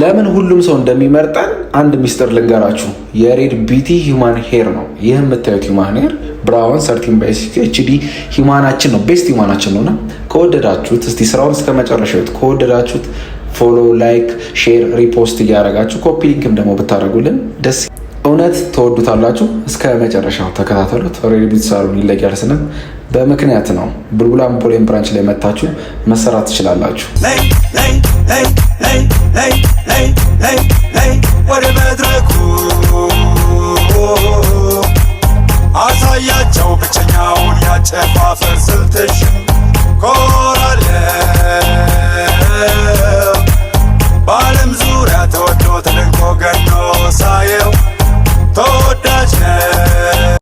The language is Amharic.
ለምን ሁሉም ሰው እንደሚመርጠን አንድ ሚስጥር ልንገራችሁ። የ Red Beauty human hair ነው። ይህ የምታዩት human hair brown 13 by 6 HD human ኣችን ነው፣ best human ኣችን ነው። እና ከወደዳችሁት እስቲ ስራውን እስከ መጨረሻው ከወደዳችሁት follow፣ like፣ share፣ repost እያደረጋችሁ copy link ም ደግሞ ብታደርጉልን ደስ እውነት ተወዱታላችሁ። እስከ መጨረሻው ተከታተሉት። Red Beauty Salon ይለያል ስንል በምክንያት ነው። ቡልቡላም ቦሌም branch ላይ መታችሁ መሰራት ትችላላችሁ። ነይ ነይ ነይ ነይ ነይ ነይ ነይ ነይ ወደ መድረኩ፣ አሳያቸው ብቸኛውን ያጨፋፈር ስልትሽን፣ ኮራለው በዓለም ዙሪያ ተወዶ ተደንቆ ገኖ ሳየው።